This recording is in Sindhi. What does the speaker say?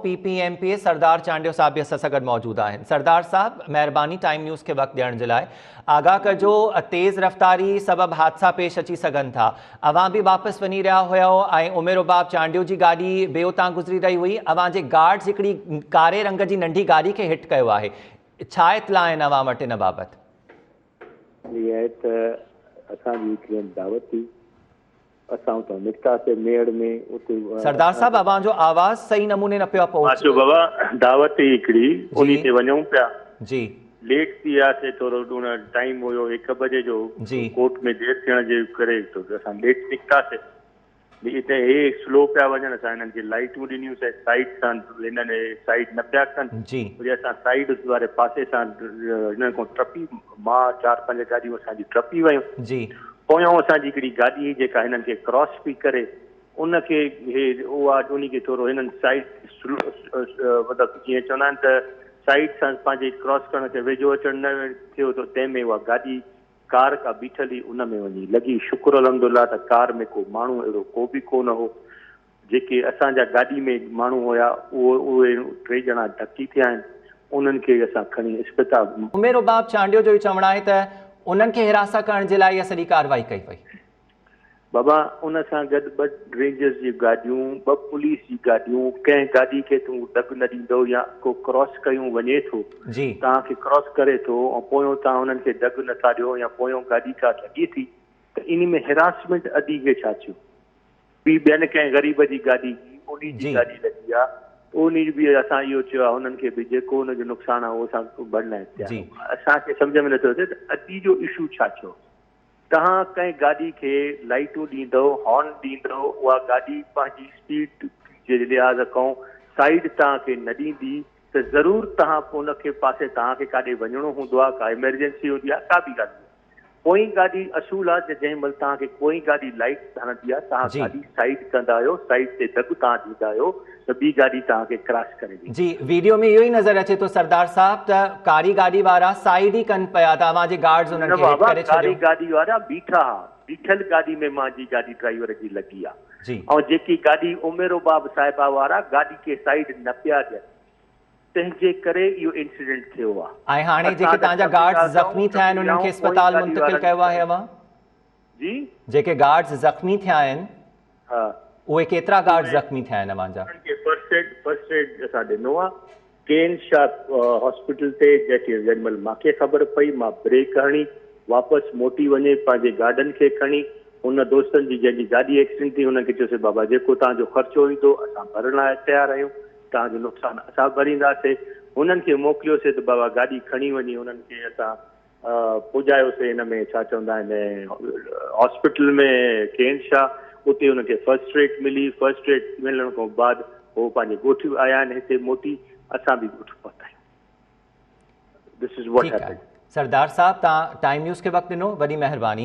P P M P A Sardar Chandio صاحب به اسان سان گڏ موجود آهن. سردار صاحب مهرباني ٽائيم نيوز کي وقت ڏيڻ جي لاء. آگاهه ڪجو تيز رفتاري سبب حادثا پيش اچي سگهن ٿا. اوهان به واپس وڃي رهيا هيؤ ۽ عمر رباب چانڊيو جي گاڏي به اتان گذري رهي هئي. اوهان جي گارڊز هڪڙي ڪاري رنگ جي ننڍي گاڏي کي هٽ ڪيو آهي. ڇا اطلاع آهن اوهان وٽ ان بابت؟ هي آهي ته اسان جي هڪڙي هنڌ دعوت هئي. اسان اتان نڪتاسي ميهڙ ۾ اتي سردار صاحب اوهان جو آواز صحيح نموني نه پيو مان چيو بابا دعوت هئي هڪڙي انهي تي وڃون پيا جي ليٽ ٿي وياسي ٿورو ان ٽائيم هيو هڪ بجي جو جي ڪورٽ ۾ دير ٿيڻ جي ڪري اسان ليٽ نڪتاسي اتي هي سلو پيا وڃن اسان هنن کي لائيٽون ڏنيون سي سائيڊ سان هنن هي سائيڊ نه پيا ڪن جي وري اسان سائيڊ واري پاسي سان هنن کان ٽپي مان چار پنج گاڏيون اسان جي ٽپي ويون جي پويان اسان جي هڪڙي گاڏي هئي جيڪا هنن کي ڪراس پئي ڪري ان کي هي اها انهي کي ٿورو هنن سائيڊ سلو مطلب جيئن چوندا آهن ته سائيڊ سان پنهنجي ڪراس ڪرڻ کي ويجهو اچڻ نه ٿيو ته تنهن ۾ اها گاڏي ڪار ڪا بيٺل هئي ان ۾ وڃي لڳي شڪر الحمدالله ته ڪار ۾ ڪو ماڻهو اهڙو ڪو به ڪو نه هو جيڪي اسان جا گاڏي ۾ ماڻهو هيا اهو اهي ٽي ڄڻا ڌڪي ٿيا آهن انهن کي اسان کڻي اسپتال. عمر رباب چانڊيو جو اهو چوڻ آهي ته انهن کي هراسان ڪرڻ جي لاء اها سڄي ڪارروائي ڪئي وئي. بابا ان سان گڏ ٻه رينجرز جون گاڏيون، ٻه پوليس جي گاڏيون، ڪنهن گاڏي کي تون دڳ نه ڏيندو يا ڪو ڪراس ڪيون وڃي ٿو جي. توهان کي ڪراس ڪري ٿو ۽ پويون توهان انهن کي دڳ نه ٿا ڏيو يا پويون گاڏي ڪا لڳي ٿي ته انهي ۾ هراسمينٽ ادي کي ڇا ٿيو؟ ٻي ٻين ڪنهن غريب جي گاڏي جي انهي جي جي. گاڏي لڳي آ انهي به اسان اهو چيو آ انهن کي به جيڪو ان جو نقصان آ اهو اسان ڀرڻ لاء تيار جي. آهيون. اسان کي سمجهه ۾ نٿو اچي ته ادي جو اشو ڇا ٿيو؟ توهان ڪنهن گاڏي کي لائيٽون ڏيندؤ، هارن ڏيندؤ، اها گاڏي پنهنجي اسپيڊ جي لحاظ کان سائيڊ توهان کي نه ڏيندي ته ضرور توهان ان کي پاسي توهان کي ڪاڏي وڃڻو هوندو آهي، ڪا ايمرجنسي هوندي آهي، ڪا به گاڏي هوندي آهي. پوئين گاڏي اصول آهي ته جنهن مهل توهان کي پوئين گاڏي لائيٽ هڻندي آهي، توهان جي. گاڏي سائيڊ ڪندا آهيو، سائيڊ تي دڳ توهان ڏيندا آهيو ته ٻي گاڏي توهان کي ڪراس ڪري ويندي. جي ويڊيو ۾ اهو ئي نظر اچي ٿو سردار صاحب ته ڪاري گاڏي وارا سائيڊ ئي ڪن پيا ته اوهان جي گارڊز انهن نه کي هٽ بابا ڪري ڪاري ڇڏيو. گاڏي وارا بيٺا ها بيٺل گاڏي ۾ مانجي گاڏي ڊرائيور جي لڳي آ جي. ۽ جيڪي گاڏي عمر رباب صاحبه وارا گاڏي کي سائيڊ نه پيا ڏين تنهن جي ڪري اهو انسيڊنٽ ٿيو آ. ۽ هاڻي اسان جيڪي ته توهان جا ٽپي گارڊز وياسون زخمي ٿيا آهن ٽپي انهن کي ويائون پوئين اسپتال گاڏي منتقل وارن ڪيو آهي اوهان؟ جي. جيڪي گارڊز زخمي ٿيا آهن ها. اهي ڪيترا گارڊز زخمي ٿيا آهن اوهان جا؟ انهن کي فرسٽ ايڊ فرسٽ ايڊ اسان ڏنو آ ڪين شاهه هاسپيٽل تي جيڪي جيڏي مهل مانکي خبر پئي مان بريڪ هڻي واپس موٽي وڃي پنهنجي گارڊن کي کڻي ان دوستن جي جنهن جي گاڏي ايڪسيڊنٽ ٿي انهن کي چيوسي بابا جيڪو توهان جو خرچو ايندو اسان ڀرڻ لاء تيار آهيون توهان جو نقصان اسان ڀرينداسي انهن کي موڪليوسي ته بابا گاڏي کڻي وڃي انهن کي اسان پڄايوسي هن ۾ ڇا چوندا آهن هاسپيٽل ۾ ڪين شاهه اتي هن کي فرسٽ ريٽ ملي فرسٽ ريٽ ملڻ کان بعد هو پنهنجي ڳوٺ آيا آهن هتي موٽي اسان به ڳوٺ پهتا آهيون دس از واٽ ٺيڪ آهي هيپنڊ. سردار صاحب توهان ٽائيم نيوز کي وقت ڏنو وڏي مهرباني.